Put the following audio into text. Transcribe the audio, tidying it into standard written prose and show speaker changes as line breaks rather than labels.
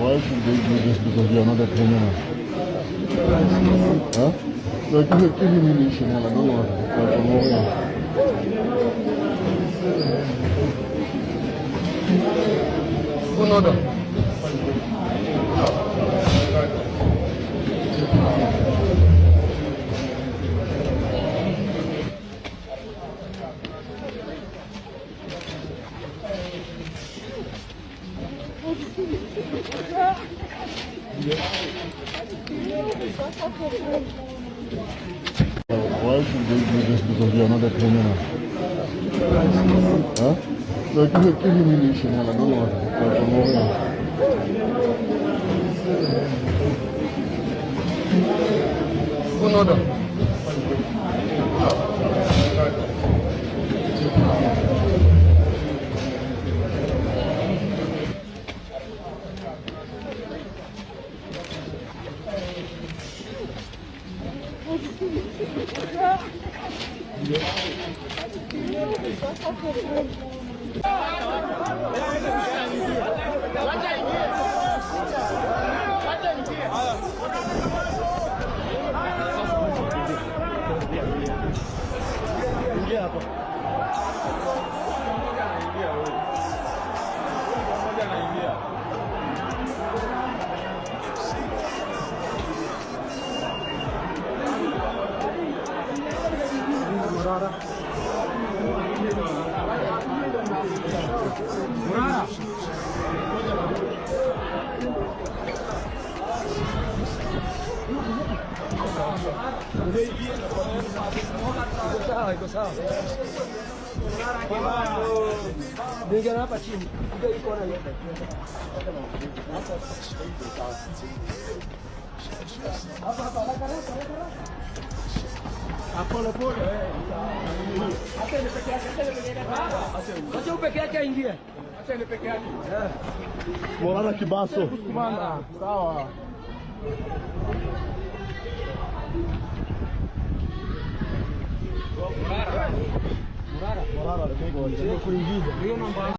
Why should they do this? Because you are not a criminal. Huh? No, give him humiliation. Don't worry. Order. Why should they do this? Because you are not a criminal. Huh? No, give him humiliation. Don't worry. Order.
Ingia hapa. Mmoja anaingia. Murara. Murara. Sawa, iko sawa. Ndio hapa chini. Ndio iko na hapa hapa haraka haraka haraka. Pole pole. Acha ni peke yake, acha ni peke yake. Acha peke yake aingie. Acha ni peke yake.
Morara Kibaso.
Sawa. Murara. Murara. Murara.